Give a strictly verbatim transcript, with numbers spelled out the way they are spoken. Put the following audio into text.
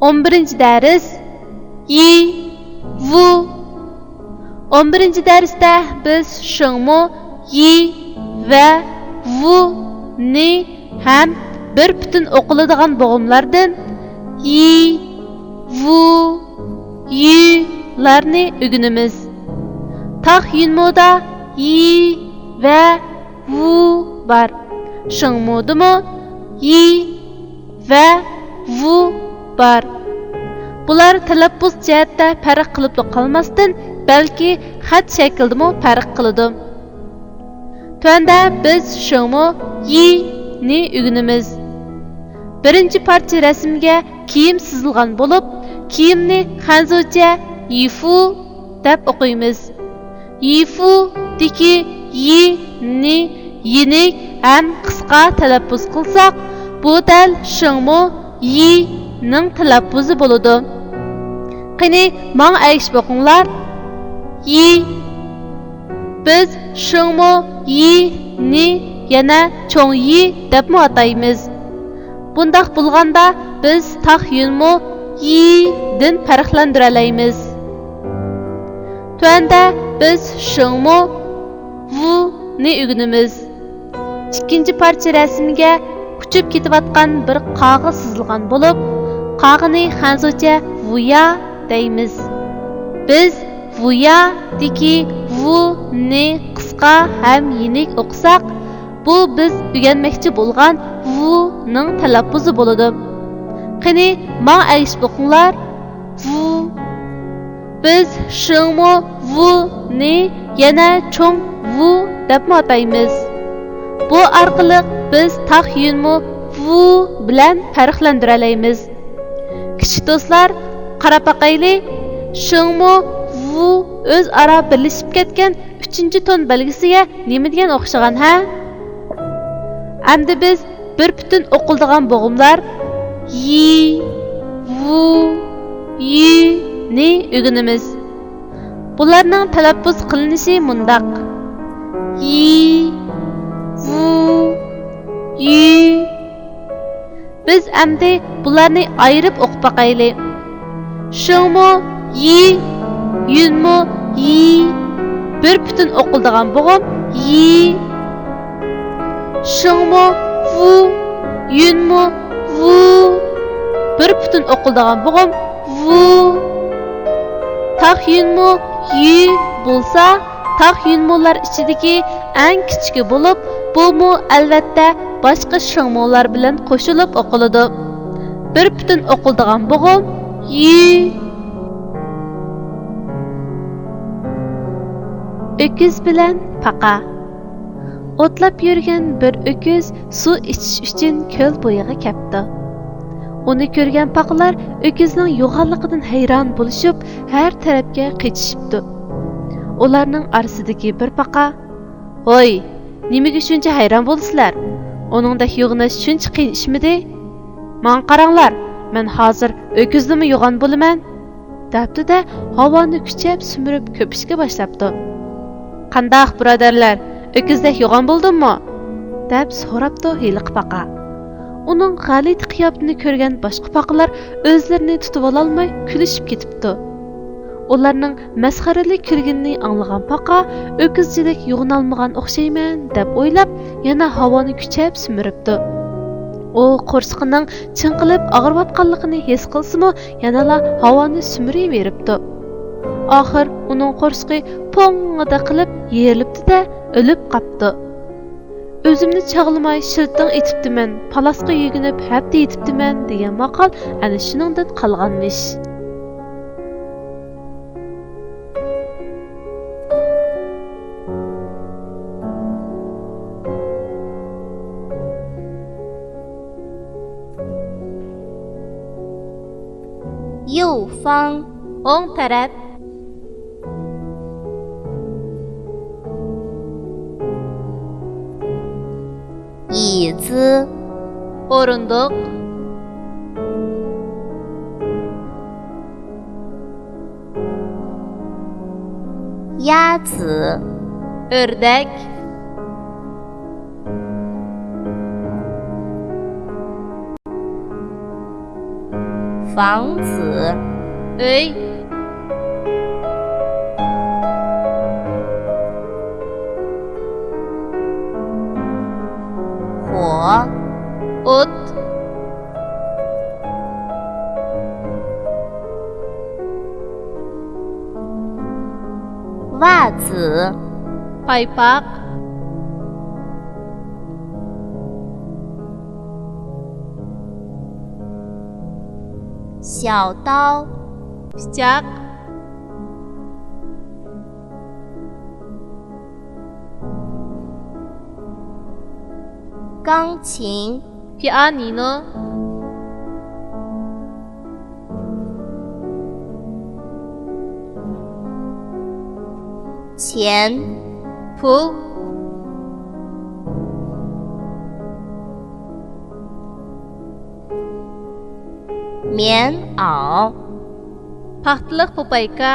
ئون بىرىنچى دەرس، يى، ۋۇ. ئون بىرىنچى دەرستە بىز شىڭمۇ يى ۋە ۋۇنى ھەم بىر پۈتۈن ئوقۇلىدىغان بوغۇملاردىن يى، ۋۇ، يۈلارنى ئۆگىنىمىز. تاخ يۈنمۇدا يى ۋە ۋۇ بار. شىڭمۇدىمۇ يى ۋە ۋۇ بار. بۇلار تەلەپپۇز جەھەتتە پەرق قىلىپلا قالماستىن، بەلكى خەت شەكلىدىمۇ پەرق قىلىدۇ. تۆۋەندە بىز شىڭمۇ يىنى ئۆگىنىمىز. بىرىنچى پارچە رەسىمگە كىيىم سىزىلغان بولۇپ، كىيىمنى خەنزۇچە يىفۇ دەپ ئوقۇيمىز. يىفۇدىكى يىنى يېنىك ھەم قىسقا تەلەپپۇز قىلساق، بۇ دەل شىڭمۇ يىنىڭ تەلەپپۇزى بولىدۇ. قېنى، ماڭا ئەگىشىپ ئوقۇڭلار. يى. بىز شىڭمۇ يىنى يەنە چوڭ يى دەپمۇ ئاتايمىز. بۇنداق بولغاندا، بىز تاخ يۈنمۇ يىدىن پەرقلەندۈرەلەيمىز. تۆۋەندە بىز شىڭمۇ ۋۇنى ئۆگىنىمىز. ئىككىنچى پارچە رەسىمگە ئۇچۇپ كېتىۋاتقان بىر قاغا سىزىلغان بولۇپ، قاغىنى خەنزۇچە ۋۇيا دەيمىز. بىز ۋۇيادىكى ۋۇنى قىسقا ھەم يېنىك ئوقۇساق، بۇ بىز ئۆگەنمەكچى بولغان ۋۇنىڭ تەلەپپۇزى بولىدۇ. قېنى، ماڭا ئەگىشىپ ئوقۇڭلار. ۋۇ. بىز شىڭمۇ ۋۇنى يەنە چوڭ ۋۇ دەپمۇ ئاتايمىز. بۇ ئارقىلىق بىز تاخ يۈنمۇ ۋۇ بىلەن پەرقلەندۈرەلەيمىز. كىچىك دوستلار، قاراپ باقايلى، شىڭمۇ ۋۇ ئۆزئارا بىرلىشىپ كەتكەن ئۈچىنچى تون بەلگىسىگە نېمە دېگەن ئوخشىغان، ھە؟ ئەمدى بىز بىر پۈتۈن ئوقۇلىدىغان بوغۇملار يى، ۋۇ، يۈنى ئۆگىنىمىز. بۇلارنىڭ تەلەپپۇز قىلىنىشى مۇنداق: يى، ۋۇ، يۈ. بىز ئەمدى بۇلارنى ئايرىپ ئوقۇپ باقايلى. شىڭمۇ يى، يۈنمۇ يى، بىر پۈتۈن ئوقۇلىدىغان بوغۇم يى. شىڭمۇ ۋۇ، يۈنمۇ ۋۇ، بىر پۈتۈن ئوقۇلىدىغان بوغۇم ۋۇ. تاخ يۈنمۇ يۈ بولسا، تاخ يۈنمۇلار ئىچىدىكى ئەڭ كىچىكى بولۇپ، بۇمۇ ئەلۋەتتە باشقا شىڭمۇلار بىلەن قوشۇلۇپ ئوقۇلىدۇ. بىر پۈتۈن ئوقۇلىدىغان بوغۇم يۈ. ئۆكۈز بىلەن پاقا. ئوتلاپ يۈرگەن بىر ئۆكۈز سۇ ئىچىش ئۈچۈن كۆل بويىغا كەپتۇ. ئۇنى كۆرگەن پاقىلار ئۆكۈزنىڭ يوغانلىقىدىن ھەيران بولۇشۇپ، ھەر تەرەپكە قېچىشىپتۇ. ئۇلارنىڭ ئارىسىدىكى بىر پاقا: «ھوي، نېمىگە شۇنچە ھەيران بولىسىلەر؟ ئۇنىڭدەك يوغىناش شۇنچە قىيىن ئىشمىدى؟ ماڭا قاراڭلار، مەن ھازىر ئۆكۈزدىنمۇ يوغان بولىمەن.» دەپتۇ-دە، ھاۋانى كۈچەپ سۈمۈرۈپ كۆپۈشكە باشلاپتۇ. «قانداق، بۇرادەرلەر، ئۆكۈزدەك يوغان بولدۇممۇ؟» دەپ سوراپتۇ ھېلىقى پاقا. ئۇنىڭ غەلىتە قىياپىتىنى كۆرگەن باشقا پاقىلار ئۆزلىرىنى تۇتۇۋالالماي كۈلۈشۈپ كېتىپتۇ. ئۇلارنىڭ مەسخىرىلىك كۈلگىنىنى ئاڭلىغان پاقا، «ئۆكۈزچىدەك يوغىنالمىغان ئوخشايمەن» دەپ ئويلاپ، يەنە ھاۋانى كۈچەپ سۈمۈرۈپتۇ. ئۇ قورسىقىنىڭ چىڭقىلىپ ئاغرىۋاتقانلىقىنى ھېس قىلسىمۇ، يەنىلا ھاۋانى سۈمۈرۈۋېرىپتۇ. ئاخىر ئۇنىڭ قورسىقى پوڭڭىدە قىلىپ يېرىلىپتۇ-دە، ئۆلۈپ قاپتۇ. «ئۆزۈمنى چاغلىماي شىلتىڭ ئېتىپتىمەن، پالاسقا يۈگۈنۈپ ھەپتە يېتىپتىمەن» دېگەن ماقال ئەنە شۇنىڭدىن قالغانمىش. 右方. ئوڭ تەرەپ. 椅子. ئورۇندۇق. 鸭子. ئۆردەك. 房子. ئۆي. 火. ئوت. 袜子. پايپاق. 小刀. پىچاق. 钢琴. پىئانىنو. 钱. پۇل. 棉袄. پاختىلىق پوپايكا.